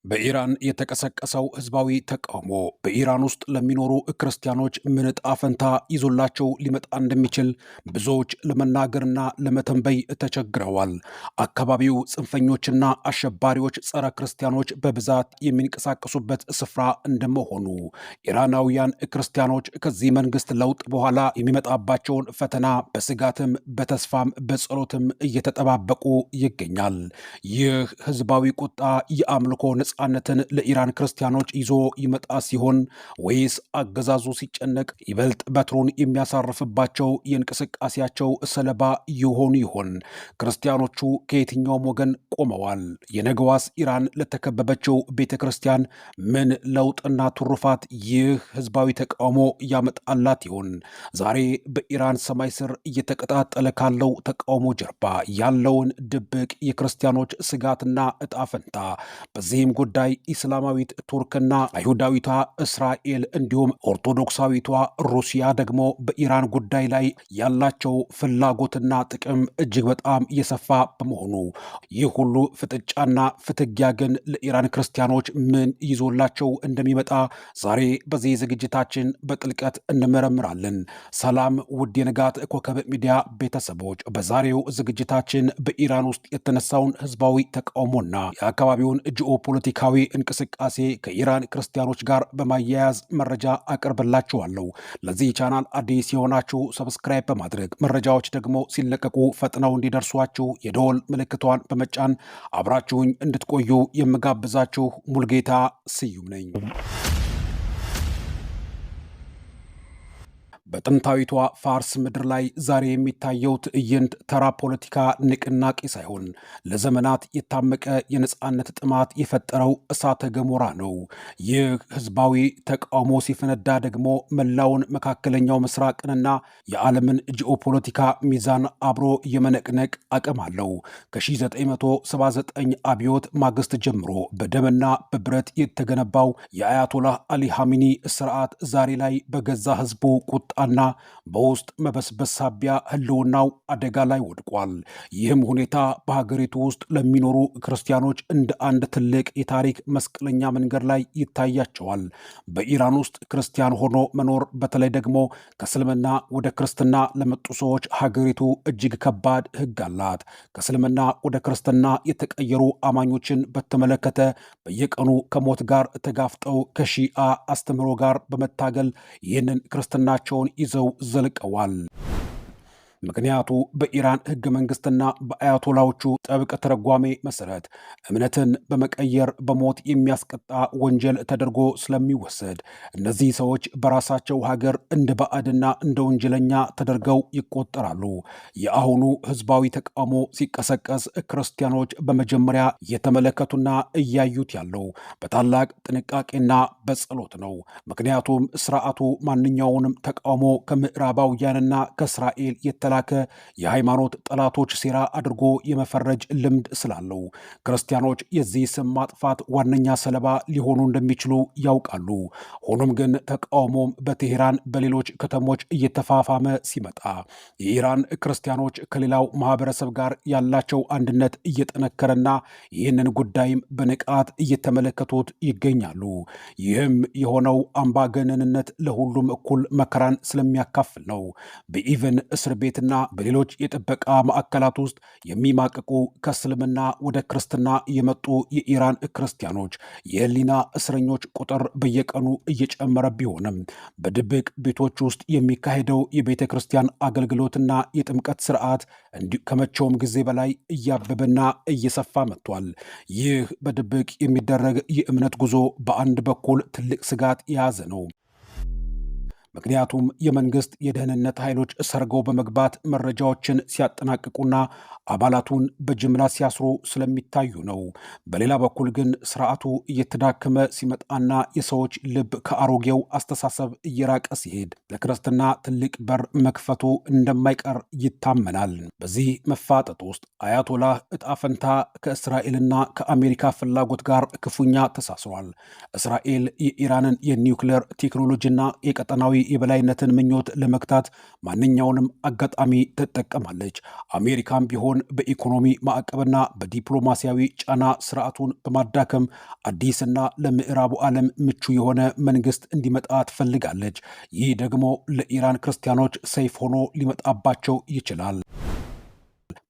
በኢራን የተቀሰቀሰው ህዝባዊ ተቃውሞ በኢራን ውስጥ ለሚኖሩ ክርስቲያኖች ምን ዕጣ ፈንታ ይዞላቸው ሊመጣ እንደሚችል ብዙዎች ለመናገርና ለመተንበይ ተቸግረዋል። አካባቢው ጽንፈኞችና አሸባሪዎች፣ ጸረ ክርስቲያኖች በብዛት የሚንቀሳቀሱበት ስፍራ እንደመሆኑ ኢራናውያን ክርስቲያኖች ከዚህ መንግስት ለውጥ በኋላ የሚመጣባቸውን ፈተና በስጋትም በተስፋም በጸሎትም እየተጠባበቁ ይገኛል። ይህ ህዝባዊ ቁጣ የአምልኮ ነጻነትን ለኢራን ክርስቲያኖች ይዞ ይመጣ ሲሆን ወይስ አገዛዙ ሲጨነቅ ይበልጥ በትሩን የሚያሳርፍባቸው የእንቅስቃሴያቸው ሰለባ ይሆኑ ይሆን? ክርስቲያኖቹ ከየትኛውም ወገን ቆመዋል? የነገዋስ ኢራን ለተከበበችው ቤተ ክርስቲያን ምን ለውጥና ትሩፋት ይህ ህዝባዊ ተቃውሞ ያመጣላት ይሆን? ዛሬ በኢራን ሰማይ ስር እየተቀጣጠለ ካለው ተቃውሞ ጀርባ ያለውን ድብቅ የክርስቲያኖች ስጋትና እጣ ፈንታ፣ በዚህም ጉዳይ ኢስላማዊት ቱርክና አይሁዳዊቷ እስራኤል እንዲሁም ኦርቶዶክሳዊቷ ሩሲያ ደግሞ በኢራን ጉዳይ ላይ ያላቸው ፍላጎትና ጥቅም እጅግ በጣም እየሰፋ በመሆኑ ይህ ሁሉ ፍጥጫና ፍትጊያ ግን ለኢራን ክርስቲያኖች ምን ይዞላቸው እንደሚመጣ ዛሬ በዚህ ዝግጅታችን በጥልቀት እንመረምራለን። ሰላም ውድ የንጋት ኮከብ ሚዲያ ቤተሰቦች፣ በዛሬው ዝግጅታችን በኢራን ውስጥ የተነሳውን ህዝባዊ ተቃውሞና የአካባቢውን ጂኦፖለቲካዊ እንቅስቃሴ ከኢራን ክርስቲያኖች ጋር በማያያዝ መረጃ አቅርብላችኋለሁ። ለዚህ ቻናል አዲስ የሆናችሁ subscribe በማድረግ፣ መረጃዎች ደግሞ ሲለቀቁ ፈጥነው እንዲደርሷችሁ የደወል ምልክቷን በመጫን አብራችሁኝ እንድትቆዩ የምጋብዛችሁ ሙልጌታ ስዩም ነኝ። በጥንታዊቷ ፋርስ ምድር ላይ ዛሬ የሚታየው ትዕይንት ተራ ፖለቲካ ንቅናቄ ሳይሆን ለዘመናት የታመቀ የነፃነት ጥማት የፈጠረው እሳተ ገሞራ ነው። ይህ ህዝባዊ ተቃውሞ ሲፈነዳ ደግሞ መላውን መካከለኛው ምስራቅንና የዓለምን ጂኦፖለቲካ ሚዛን አብሮ የመነቅነቅ አቅም አለው። ከ1979 አብዮት ማግስት ጀምሮ በደምና በብረት የተገነባው የአያቶላህ አሊ ሐሚኒ ስርዓት ዛሬ ላይ በገዛ ህዝቡ ቁጣና በውስጥ መበስበስ ሳቢያ ህልውናው አደጋ ላይ ወድቋል። ይህም ሁኔታ በሀገሪቱ ውስጥ ለሚኖሩ ክርስቲያኖች እንደ አንድ ትልቅ የታሪክ መስቀለኛ መንገድ ላይ ይታያቸዋል። በኢራን ውስጥ ክርስቲያን ሆኖ መኖር፣ በተለይ ደግሞ ከእስልምና ወደ ክርስትና ለመጡ ሰዎች ሀገሪቱ እጅግ ከባድ ህግ አላት። ከእስልምና ወደ ክርስትና የተቀየሩ አማኞችን በተመለከተ በየቀኑ ከሞት ጋር ተጋፍጠው ከሺአ አስተምህሮ ጋር በመታገል ይህንን ክርስትናቸውን ይዘው ዘልቀዋል። ምክንያቱ በኢራን ህገ መንግስትና በአያቶላዎቹ ጥብቅ ትርጓሜ መሰረት እምነትን በመቀየር በሞት የሚያስቀጣ ወንጀል ተደርጎ ስለሚወሰድ እነዚህ ሰዎች በራሳቸው ሀገር እንደ ባዕድና እንደ ወንጀለኛ ተደርገው ይቆጠራሉ። የአሁኑ ህዝባዊ ተቃውሞ ሲቀሰቀስ ክርስቲያኖች በመጀመሪያ እየተመለከቱና እያዩት ያለው በታላቅ ጥንቃቄና በጸሎት ነው። ምክንያቱም ስርዓቱ ማንኛውንም ተቃውሞ ከምዕራባውያንና ከእስራኤል የተላከ የሃይማኖት ጠላቶች ሴራ አድርጎ የመፈረጅ ልምድ ስላለው ክርስቲያኖች የዚህ ስም ማጥፋት ዋነኛ ሰለባ ሊሆኑ እንደሚችሉ ያውቃሉ። ሆኖም ግን ተቃውሞም በቴሄራን በሌሎች ከተሞች እየተፋፋመ ሲመጣ የኢራን ክርስቲያኖች ከሌላው ማህበረሰብ ጋር ያላቸው አንድነት እየጠነከረና ይህንን ጉዳይም በንቃት እየተመለከቱት ይገኛሉ። ይህም የሆነው አምባገነንነት ለሁሉም እኩል መከራን ስለሚያካፍል ነው። በኢቨን እስር ቤትና በሌሎች የጥበቃ ማዕከላት ውስጥ የሚማቅቁ ከእስልምና ወደ ክርስትና የመጡ የኢራን ክርስቲያኖች የህሊና እስረኞች ቁጥር በየቀኑ እየጨመረ ቢሆንም በድብቅ ቤቶች ውስጥ የሚካሄደው የቤተ ክርስቲያን አገልግሎትና የጥምቀት ስርዓት እንዲሁ ከመቼውም ጊዜ በላይ እያበበና እየሰፋ መጥቷል። ይህ በድብቅ የሚደረግ የእምነት ጉዞ በአንድ በኩል ትልቅ ስጋት የያዘ ነው። ምክንያቱም የመንግስት የደህንነት ኃይሎች ሰርገው በመግባት መረጃዎችን ሲያጠናቅቁና አባላቱን በጅምላ ሲያስሩ ስለሚታዩ ነው። በሌላ በኩል ግን ስርዓቱ እየተዳከመ ሲመጣና የሰዎች ልብ ከአሮጌው አስተሳሰብ እየራቀ ሲሄድ ለክርስትና ትልቅ በር መክፈቱ እንደማይቀር ይታመናል። በዚህ መፋጠጥ ውስጥ አያቶላህ ዕጣ ፈንታ ከእስራኤልና ከአሜሪካ ፍላጎት ጋር ክፉኛ ተሳስሯል። እስራኤል የኢራንን የኒውክሌር ቴክኖሎጂና የቀጠናዊ የበላይነትን ምኞት ለመግታት ማንኛውንም አጋጣሚ ትጠቀማለች። አሜሪካም ቢሆን በኢኮኖሚ ማዕቀብና በዲፕሎማሲያዊ ጫና ስርዓቱን በማዳከም አዲስና ለምዕራቡ ዓለም ምቹ የሆነ መንግስት እንዲመጣ ትፈልጋለች። ይህ ደግሞ ለኢራን ክርስቲያኖች ሰይፍ ሆኖ ሊመጣባቸው ይችላል።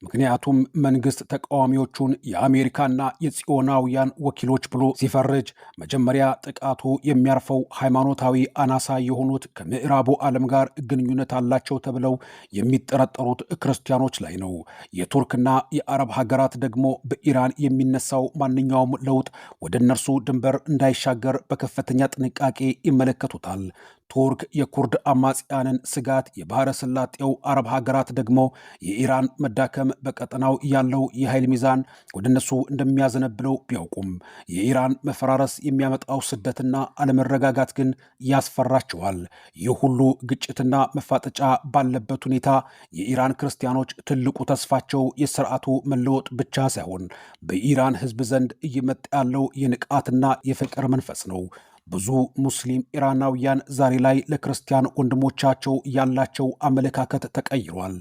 ምክንያቱም መንግስት ተቃዋሚዎቹን የአሜሪካና የጽዮናውያን ወኪሎች ብሎ ሲፈርጅ መጀመሪያ ጥቃቱ የሚያርፈው ሃይማኖታዊ አናሳ የሆኑት ከምዕራቡ ዓለም ጋር ግንኙነት አላቸው ተብለው የሚጠረጠሩት ክርስቲያኖች ላይ ነው። የቱርክና የአረብ ሀገራት ደግሞ በኢራን የሚነሳው ማንኛውም ለውጥ ወደ እነርሱ ድንበር እንዳይሻገር በከፍተኛ ጥንቃቄ ይመለከቱታል። ቱርክ የኩርድ አማጽያንን ስጋት፣ የባህረ ሰላጤው አረብ ሀገራት ደግሞ የኢራን መዳከም በቀጠናው ያለው የኃይል ሚዛን ወደ እነሱ እንደሚያዘነብለው ቢያውቁም የኢራን መፈራረስ የሚያመጣው ስደትና አለመረጋጋት ግን ያስፈራቸዋል። ይህ ሁሉ ግጭትና መፋጠጫ ባለበት ሁኔታ የኢራን ክርስቲያኖች ትልቁ ተስፋቸው የስርዓቱ መለወጥ ብቻ ሳይሆን በኢራን ሕዝብ ዘንድ እየመጣ ያለው የንቃትና የፍቅር መንፈስ ነው። ብዙ ሙስሊም ኢራናውያን ዛሬ ላይ ለክርስቲያን ወንድሞቻቸው ያላቸው አመለካከት ተቀይሯል።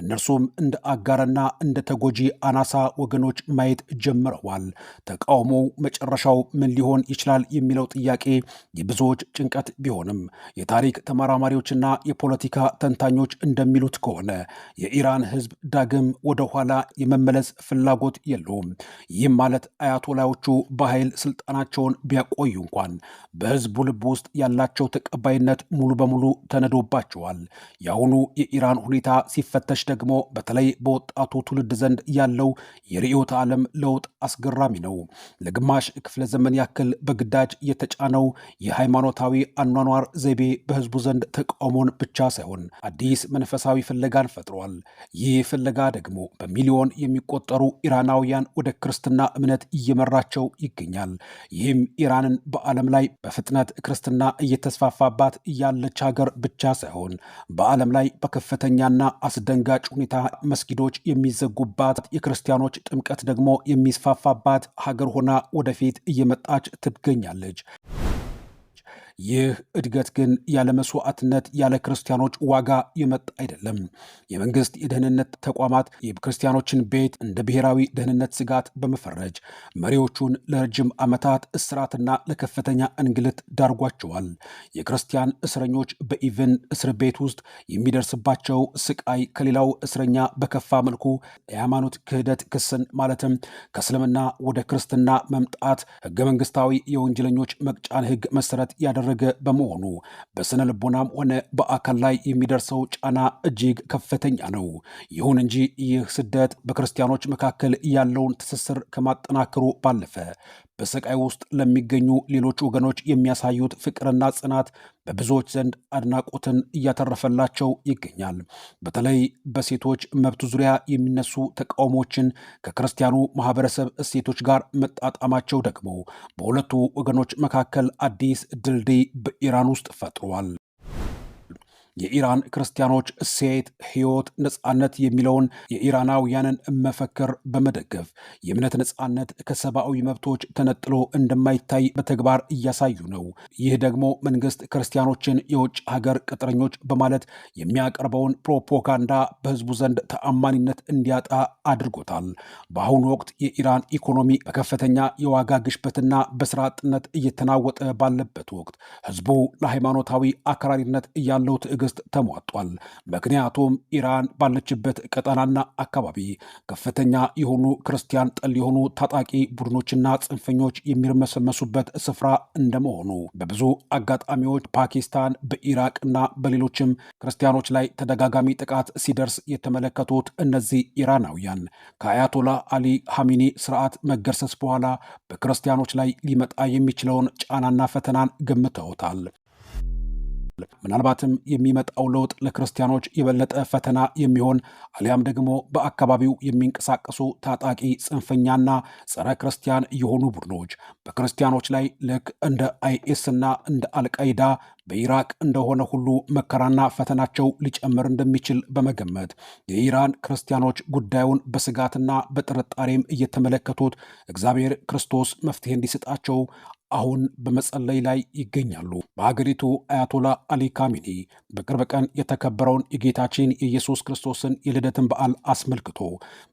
እነርሱም እንደ አጋርና እንደ ተጎጂ አናሳ ወገኖች ማየት ጀምረዋል። ተቃውሞው መጨረሻው ምን ሊሆን ይችላል የሚለው ጥያቄ የብዙዎች ጭንቀት ቢሆንም የታሪክ ተመራማሪዎችና የፖለቲካ ተንታኞች እንደሚሉት ከሆነ የኢራን ሕዝብ ዳግም ወደ ኋላ የመመለስ ፍላጎት የለውም። ይህም ማለት አያቶላዎቹ በኃይል ስልጣናቸውን ቢያቆዩ እንኳን በሕዝቡ ልብ ውስጥ ያላቸው ተቀባይነት ሙሉ በሙሉ ተነዶባቸዋል። የአሁኑ የኢራን ሁኔታ ሲፈተሽ ደግሞ በተለይ በወጣቱ ትውልድ ዘንድ ያለው የርዕዮተ ዓለም ለውጥ አስገራሚ ነው። ለግማሽ ክፍለ ዘመን ያክል በግዳጅ የተጫነው የሃይማኖታዊ አኗኗር ዘይቤ በህዝቡ ዘንድ ተቃውሞን ብቻ ሳይሆን አዲስ መንፈሳዊ ፍለጋን ፈጥሯል። ይህ ፍለጋ ደግሞ በሚሊዮን የሚቆጠሩ ኢራናውያን ወደ ክርስትና እምነት እየመራቸው ይገኛል። ይህም ኢራንን በዓለም ላይ በፍጥነት ክርስትና እየተስፋፋባት ያለች ሀገር ብቻ ሳይሆን በዓለም ላይ በከፍተኛና አስደንጋጭ ሁኔታ መስጊዶች የሚዘጉባት፣ የክርስቲያኖች ጥምቀት ደግሞ የሚስፋፋባት ሀገር ሆና ወደፊት እየመጣች ትገኛለች። ይህ እድገት ግን ያለ መስዋዕትነት፣ ያለ ክርስቲያኖች ዋጋ የመጣ አይደለም። የመንግስት የደህንነት ተቋማት የክርስቲያኖችን ቤት እንደ ብሔራዊ ደህንነት ስጋት በመፈረጅ መሪዎቹን ለረጅም ዓመታት እስራትና ለከፍተኛ እንግልት ዳርጓቸዋል። የክርስቲያን እስረኞች በኢቭን እስር ቤት ውስጥ የሚደርስባቸው ስቃይ ከሌላው እስረኛ በከፋ መልኩ የሃይማኖት ክህደት ክስን ማለትም ከእስልምና ወደ ክርስትና መምጣት ህገ መንግስታዊ የወንጀለኞች መቅጫን ህግ መሰረት ያደረገ በመሆኑ በስነ ልቦናም ሆነ በአካል ላይ የሚደርሰው ጫና እጅግ ከፍተኛ ነው። ይሁን እንጂ ይህ ስደት በክርስቲያኖች መካከል ያለውን ትስስር ከማጠናከሩ ባለፈ በስቃይ ውስጥ ለሚገኙ ሌሎች ወገኖች የሚያሳዩት ፍቅርና ጽናት በብዙዎች ዘንድ አድናቆትን እያተረፈላቸው ይገኛል። በተለይ በሴቶች መብት ዙሪያ የሚነሱ ተቃውሞችን ከክርስቲያኑ ማህበረሰብ እሴቶች ጋር መጣጣማቸው ደግሞ በሁለቱ ወገኖች መካከል አዲስ ድልድይ በኢራን ውስጥ ፈጥሯል። የኢራን ክርስቲያኖች ሴት፣ ሕይወት፣ ነጻነት የሚለውን የኢራናውያንን መፈክር በመደገፍ የእምነት ነጻነት ከሰብአዊ መብቶች ተነጥሎ እንደማይታይ በተግባር እያሳዩ ነው። ይህ ደግሞ መንግስት ክርስቲያኖችን የውጭ ሀገር ቅጥረኞች በማለት የሚያቀርበውን ፕሮፓጋንዳ በህዝቡ ዘንድ ተአማኒነት እንዲያጣ አድርጎታል። በአሁኑ ወቅት የኢራን ኢኮኖሚ በከፍተኛ የዋጋ ግሽበትና በስራ አጥነት እየተናወጠ ባለበት ወቅት ህዝቡ ለሃይማኖታዊ አክራሪነት ያለው ትዕግስት ተሟጧል። ምክንያቱም ኢራን ባለችበት ቀጠናና አካባቢ ከፍተኛ የሆኑ ክርስቲያን ጠል የሆኑ ታጣቂ ቡድኖችና ጽንፈኞች የሚርመሰመሱበት ስፍራ እንደመሆኑ በብዙ አጋጣሚዎች ፓኪስታን፣ በኢራቅና በሌሎችም ክርስቲያኖች ላይ ተደጋጋሚ ጥቃት ሲደርስ የተመለከቱት እነዚህ ኢራናውያን ከአያቶላ አሊ ሐሚኒ ስርዓት መገርሰስ በኋላ በክርስቲያኖች ላይ ሊመጣ የሚችለውን ጫናና ፈተናን ገምተውታል። ምናልባትም የሚመጣው ለውጥ ለክርስቲያኖች የበለጠ ፈተና የሚሆን አሊያም ደግሞ በአካባቢው የሚንቀሳቀሱ ታጣቂ ጽንፈኛና ጸረ ክርስቲያን የሆኑ ቡድኖች በክርስቲያኖች ላይ ልክ እንደ አይኤስ እና እንደ አልቃይዳ በኢራቅ እንደሆነ ሁሉ መከራና ፈተናቸው ሊጨምር እንደሚችል በመገመት የኢራን ክርስቲያኖች ጉዳዩን በስጋትና በጥርጣሬም እየተመለከቱት እግዚአብሔር ክርስቶስ መፍትሄ እንዲሰጣቸው አሁን በመጸለይ ላይ ይገኛሉ። በሀገሪቱ አያቶላ አሊ ካሚኒ በቅርብ ቀን የተከበረውን የጌታችን የኢየሱስ ክርስቶስን የልደትን በዓል አስመልክቶ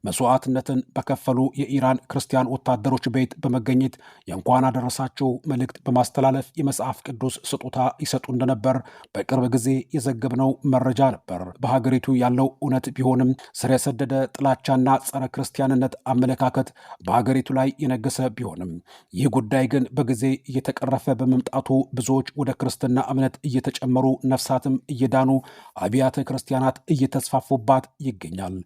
መስዋዕትነትን በከፈሉ የኢራን ክርስቲያን ወታደሮች ቤት በመገኘት የእንኳን አደረሳቸው መልእክት በማስተላለፍ የመጽሐፍ ቅዱስ ስጦታ ይሰጡ እንደነበር በቅርብ ጊዜ የዘገብነው መረጃ ነበር። በሀገሪቱ ያለው እውነት ቢሆንም ስር የሰደደ ጥላቻና ጸረ ክርስቲያንነት አመለካከት በሀገሪቱ ላይ የነገሰ ቢሆንም ይህ ጉዳይ ግን በጊዜ እየተቀረፈ በመምጣቱ ብዙዎች ወደ ክርስትና እምነት እየተጨመሩ፣ ነፍሳትም እየዳኑ፣ አብያተ ክርስቲያናት እየተስፋፉባት ይገኛል።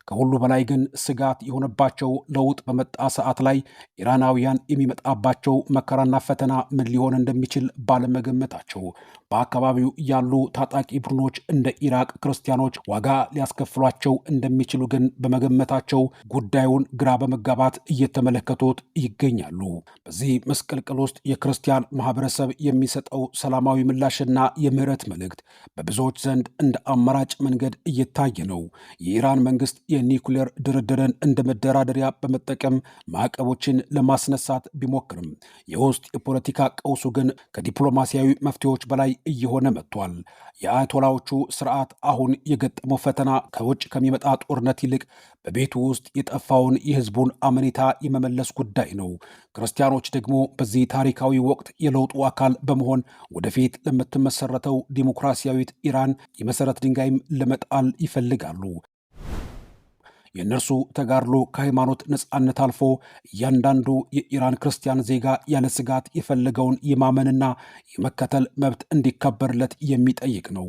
ከሁሉ በላይ ግን ስጋት የሆነባቸው ለውጥ በመጣ ሰዓት ላይ ኢራናውያን የሚመጣባቸው መከራና ፈተና ምን ሊሆን እንደሚችል ባለመገመታቸው፣ በአካባቢው ያሉ ታጣቂ ቡድኖች እንደ ኢራቅ ክርስቲያኖች ዋጋ ሊያስከፍሏቸው እንደሚችሉ ግን በመገመታቸው ጉዳዩን ግራ በመጋባት እየተመለከቱት ይገኛሉ። በዚህ ምስቅልቅል ውስጥ የክርስቲያን ማህበረሰብ የሚሰጠው ሰላማዊ ምላሽና የምህረት መልእክት በብዙዎች ዘንድ እንደ አማራጭ መንገድ እየታየ ነው። የኢራን መንግስት የኒውክሌር ድርድርን እንደ መደራደሪያ በመጠቀም ማዕቀቦችን ለማስነሳት ቢሞክርም የውስጥ የፖለቲካ ቀውሱ ግን ከዲፕሎማሲያዊ መፍትሄዎች በላይ እየሆነ መጥቷል። የአያቶላዎቹ ስርዓት አሁን የገጠመው ፈተና ከውጭ ከሚመጣ ጦርነት ይልቅ በቤቱ ውስጥ የጠፋውን የህዝቡን አመኔታ የመመለስ ጉዳይ ነው። ክርስቲያኖች ደግሞ በዚህ ታሪካዊ ወቅት የለውጡ አካል በመሆን ወደፊት ለምትመሰረተው ዲሞክራሲያዊት ኢራን የመሰረት ድንጋይም ለመጣል ይፈልጋሉ። የእነርሱ ተጋድሎ ከሃይማኖት ነጻነት አልፎ እያንዳንዱ የኢራን ክርስቲያን ዜጋ ያለ ስጋት የፈለገውን የማመንና የመከተል መብት እንዲከበርለት የሚጠይቅ ነው።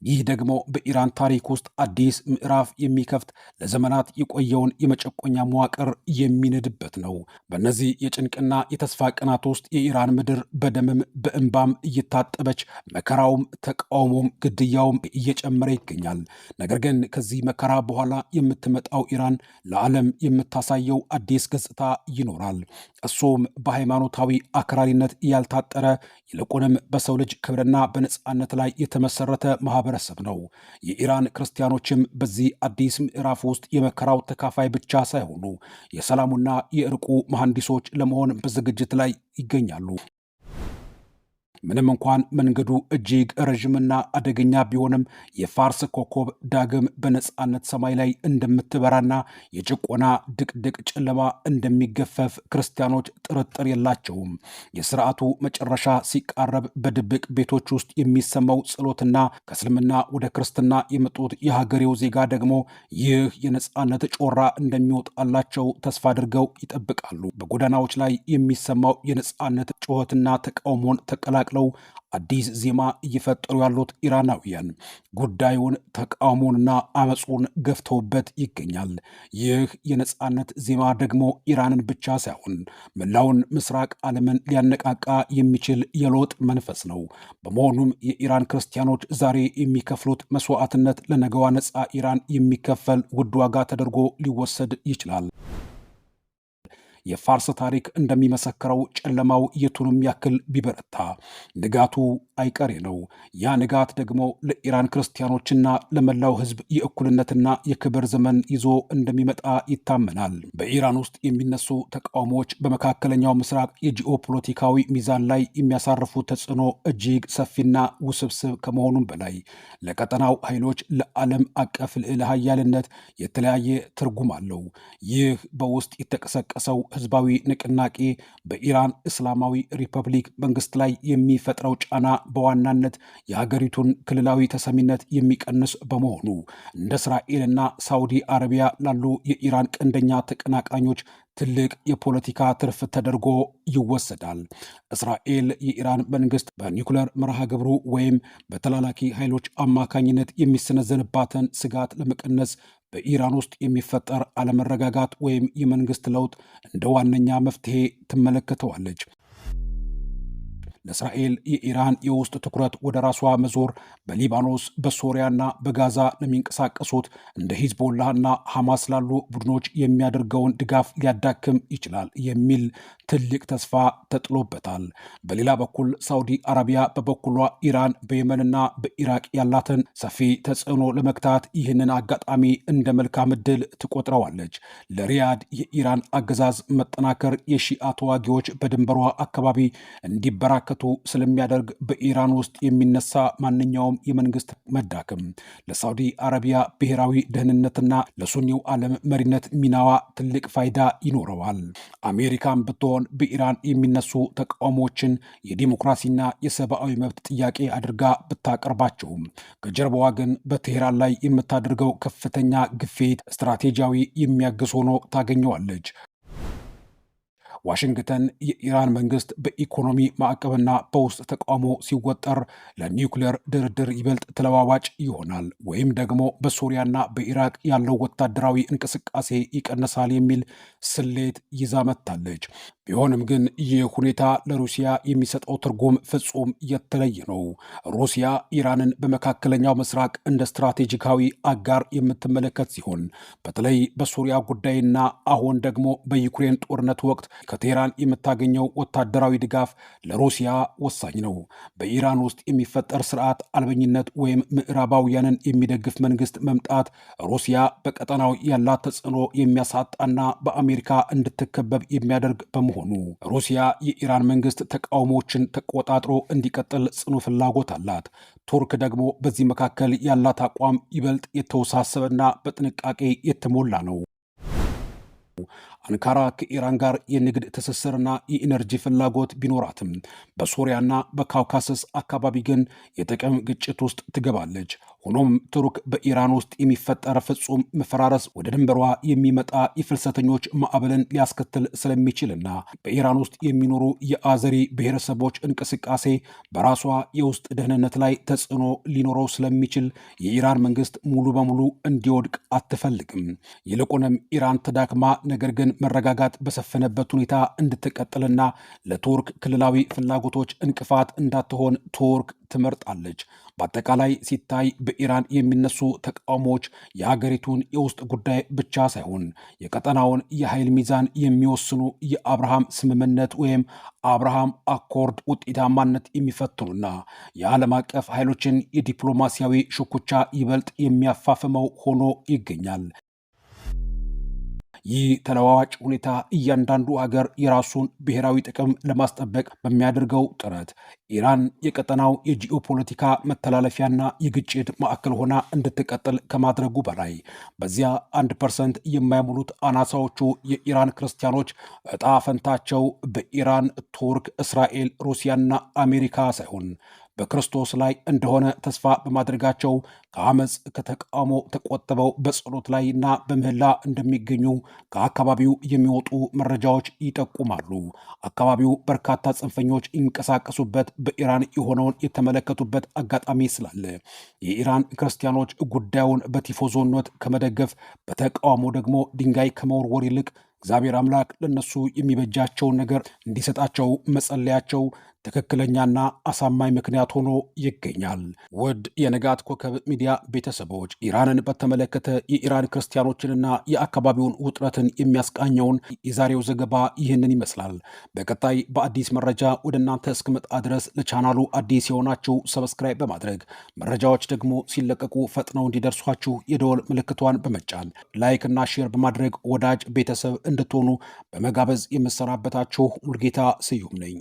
ይህ ደግሞ በኢራን ታሪክ ውስጥ አዲስ ምዕራፍ የሚከፍት፣ ለዘመናት የቆየውን የመጨቆኛ መዋቅር የሚንድበት ነው። በእነዚህ የጭንቅና የተስፋ ቀናት ውስጥ የኢራን ምድር በደምም በእንባም እየታጠበች መከራውም ተቃውሞም ግድያውም እየጨመረ ይገኛል። ነገር ግን ከዚህ መከራ በኋላ የምትመጣው ኢራን ለዓለም የምታሳየው አዲስ ገጽታ ይኖራል። እሱም በሃይማኖታዊ አክራሪነት ያልታጠረ፣ ይልቁንም በሰው ልጅ ክብርና በነፃነት ላይ የተመሰረተ ማህበረሰብ ነው። የኢራን ክርስቲያኖችም በዚህ አዲስ ምዕራፍ ውስጥ የመከራው ተካፋይ ብቻ ሳይሆኑ የሰላሙና የእርቁ መሐንዲሶች ለመሆን በዝግጅት ላይ ይገኛሉ። ምንም እንኳን መንገዱ እጅግ ረዥምና አደገኛ ቢሆንም የፋርስ ኮከብ ዳግም በነፃነት ሰማይ ላይ እንደምትበራና የጭቆና ድቅድቅ ጨለማ እንደሚገፈፍ ክርስቲያኖች ጥርጥር የላቸውም። የስርዓቱ መጨረሻ ሲቃረብ በድብቅ ቤቶች ውስጥ የሚሰማው ጸሎትና ከእስልምና ወደ ክርስትና የመጡት የሀገሬው ዜጋ ደግሞ ይህ የነፃነት ጮራ እንደሚወጣላቸው ተስፋ አድርገው ይጠብቃሉ። በጎዳናዎች ላይ የሚሰማው የነፃነት ጩኸትና ተቃውሞን ተቀላቅለው አዲስ ዜማ እየፈጠሩ ያሉት ኢራናውያን ጉዳዩን፣ ተቃውሞንና አመፁን ገፍተውበት ይገኛል። ይህ የነፃነት ዜማ ደግሞ ኢራንን ብቻ ሳይሆን መላውን ምስራቅ ዓለምን ሊያነቃቃ የሚችል የለውጥ መንፈስ ነው። በመሆኑም የኢራን ክርስቲያኖች ዛሬ የሚከፍሉት መስዋዕትነት ለነገዋ ነፃ ኢራን የሚከፈል ውድ ዋጋ ተደርጎ ሊወሰድ ይችላል። የፋርስ ታሪክ እንደሚመሰክረው ጨለማው የቱንም ያክል ቢበረታ ንጋቱ አይቀሬ ነው። ያ ንጋት ደግሞ ለኢራን ክርስቲያኖችና ለመላው ሕዝብ የእኩልነትና የክብር ዘመን ይዞ እንደሚመጣ ይታመናል። በኢራን ውስጥ የሚነሱ ተቃውሞዎች በመካከለኛው ምስራቅ የጂኦፖለቲካዊ ሚዛን ላይ የሚያሳርፉ ተጽዕኖ እጅግ ሰፊና ውስብስብ ከመሆኑም በላይ ለቀጠናው ኃይሎች፣ ለዓለም አቀፍ ልዕለ ኃያልነት የተለያየ ትርጉም አለው። ይህ በውስጥ የተቀሰቀሰው ህዝባዊ ንቅናቄ በኢራን እስላማዊ ሪፐብሊክ መንግስት ላይ የሚፈጥረው ጫና በዋናነት የሀገሪቱን ክልላዊ ተሰሚነት የሚቀንስ በመሆኑ እንደ እስራኤልና ሳውዲ አረቢያ ላሉ የኢራን ቀንደኛ ተቀናቃኞች ትልቅ የፖለቲካ ትርፍ ተደርጎ ይወሰዳል። እስራኤል የኢራን መንግስት በኒውክለር መርሃ ግብሩ ወይም በተላላኪ ኃይሎች አማካኝነት የሚሰነዘንባትን ስጋት ለመቀነስ በኢራን ውስጥ የሚፈጠር አለመረጋጋት ወይም የመንግስት ለውጥ እንደ ዋነኛ መፍትሄ ትመለከተዋለች። ለእስራኤል የኢራን የውስጥ ትኩረት ወደ ራሷ መዞር በሊባኖስ፣ በሶሪያና በጋዛ ለሚንቀሳቀሱት እንደ ሂዝቦላህና ሐማስ ላሉ ቡድኖች የሚያደርገውን ድጋፍ ሊያዳክም ይችላል የሚል ትልቅ ተስፋ ተጥሎበታል። በሌላ በኩል ሳውዲ አረቢያ በበኩሏ ኢራን በየመንና በኢራቅ ያላትን ሰፊ ተጽዕኖ ለመግታት ይህንን አጋጣሚ እንደ መልካም ዕድል ትቆጥረዋለች። ለሪያድ የኢራን አገዛዝ መጠናከር የሺአ ተዋጊዎች በድንበሯ አካባቢ እንዲበራከቱ ስለሚያደርግ በኢራን ውስጥ የሚነሳ ማንኛውም የመንግስት መዳከም ለሳውዲ አረቢያ ብሔራዊ ደህንነትና ለሱኒው ዓለም መሪነት ሚናዋ ትልቅ ፋይዳ ይኖረዋል። አሜሪካን ብትሆን በኢራን የሚነሱ ተቃውሞዎችን የዲሞክራሲና የሰብአዊ መብት ጥያቄ አድርጋ ብታቀርባቸውም ከጀርባዋ ግን በቴህራን ላይ የምታደርገው ከፍተኛ ግፊት ስትራቴጂያዊ የሚያግዝ ሆኖ ታገኘዋለች። ዋሽንግተን የኢራን መንግስት በኢኮኖሚ ማዕቀብና በውስጥ ተቃውሞ ሲወጠር ለኒውክሌር ድርድር ይበልጥ ተለዋዋጭ ይሆናል ወይም ደግሞ በሶሪያና በኢራቅ ያለው ወታደራዊ እንቅስቃሴ ይቀንሳል የሚል ስሌት ይዛ መጥታለች። ቢሆንም ግን ይህ ሁኔታ ለሩሲያ የሚሰጠው ትርጉም ፍጹም የተለየ ነው። ሩሲያ ኢራንን በመካከለኛው ምስራቅ እንደ ስትራቴጂካዊ አጋር የምትመለከት ሲሆን በተለይ በሶሪያ ጉዳይና አሁን ደግሞ በዩክሬን ጦርነት ወቅት ከቴህራን የምታገኘው ወታደራዊ ድጋፍ ለሩሲያ ወሳኝ ነው። በኢራን ውስጥ የሚፈጠር ስርዓት አልበኝነት ወይም ምዕራባውያንን የሚደግፍ መንግስት መምጣት ሩሲያ በቀጠናው ያላት ተጽዕኖ የሚያሳጣና በአሜሪካ እንድትከበብ የሚያደርግ በመሆኑ ሩሲያ የኢራን መንግስት ተቃውሞዎችን ተቆጣጥሮ እንዲቀጥል ጽኑ ፍላጎት አላት። ቱርክ ደግሞ በዚህ መካከል ያላት አቋም ይበልጥ የተወሳሰበና በጥንቃቄ የተሞላ ነው። አንካራ ከኢራን ጋር የንግድ ትስስርና የኢነርጂ ፍላጎት ቢኖራትም በሶሪያና በካውካሰስ አካባቢ ግን የጥቅም ግጭት ውስጥ ትገባለች። ሆኖም ቱርክ በኢራን ውስጥ የሚፈጠር ፍጹም መፈራረስ ወደ ድንበሯ የሚመጣ የፍልሰተኞች ማዕበልን ሊያስከትል ስለሚችልና በኢራን ውስጥ የሚኖሩ የአዘሪ ብሔረሰቦች እንቅስቃሴ በራሷ የውስጥ ደህንነት ላይ ተጽዕኖ ሊኖረው ስለሚችል የኢራን መንግስት ሙሉ በሙሉ እንዲወድቅ አትፈልግም። ይልቁንም ኢራን ተዳክማ ነገር ግን መረጋጋት በሰፈነበት ሁኔታ እንድትቀጥልና ለቱርክ ክልላዊ ፍላጎቶች እንቅፋት እንዳትሆን ቱርክ ትመርጣለች። በአጠቃላይ ሲታይ በኢራን የሚነሱ ተቃውሞዎች የሀገሪቱን የውስጥ ጉዳይ ብቻ ሳይሆን የቀጠናውን የኃይል ሚዛን የሚወስኑ የአብርሃም ስምምነት ወይም አብርሃም Accord ውጤታማነት የሚፈትኑና የዓለም አቀፍ ኃይሎችን የዲፕሎማሲያዊ ሽኩቻ ይበልጥ የሚያፋፍመው ሆኖ ይገኛል። ይህ ተለዋዋጭ ሁኔታ እያንዳንዱ ሀገር የራሱን ብሔራዊ ጥቅም ለማስጠበቅ በሚያደርገው ጥረት ኢራን የቀጠናው የጂኦፖለቲካ መተላለፊያና የግጭት ማዕከል ሆና እንድትቀጥል ከማድረጉ በላይ በዚያ 1% የማይሞሉት አናሳዎቹ የኢራን ክርስቲያኖች ዕጣ ፈንታቸው በኢራን፣ ቱርክ፣ እስራኤል፣ ሩሲያና አሜሪካ ሳይሆን በክርስቶስ ላይ እንደሆነ ተስፋ በማድረጋቸው ከአመፅ ከተቃውሞ ተቆጥበው በጸሎት ላይና በምህላ እንደሚገኙ ከአካባቢው የሚወጡ መረጃዎች ይጠቁማሉ። አካባቢው በርካታ ጽንፈኞች ይንቀሳቀሱበት በኢራን የሆነውን የተመለከቱበት አጋጣሚ ስላለ የኢራን ክርስቲያኖች ጉዳዩን በቲፎዞነት ከመደገፍ በተቃውሞ ደግሞ ድንጋይ ከመወርወር ይልቅ እግዚአብሔር አምላክ ለእነሱ የሚበጃቸውን ነገር እንዲሰጣቸው መጸለያቸው ትክክለኛና አሳማኝ ምክንያት ሆኖ ይገኛል። ውድ የንጋት ኮከብ ሚዲያ ቤተሰቦች፣ ኢራንን በተመለከተ የኢራን ክርስቲያኖችንና የአካባቢውን ውጥረትን የሚያስቃኘውን የዛሬው ዘገባ ይህንን ይመስላል። በቀጣይ በአዲስ መረጃ ወደ እናንተ እስክመጣ ድረስ ለቻናሉ አዲስ የሆናችሁ subscribe በማድረግ፣ መረጃዎች ደግሞ ሲለቀቁ ፈጥነው እንዲደርሷችሁ የደወል ምልክቷን በመጫን፣ like እና share በማድረግ ወዳጅ ቤተሰብ እንድትሆኑ በመጋበዝ የምሰናበታችሁ ሙልጌታ ስዩም ነኝ።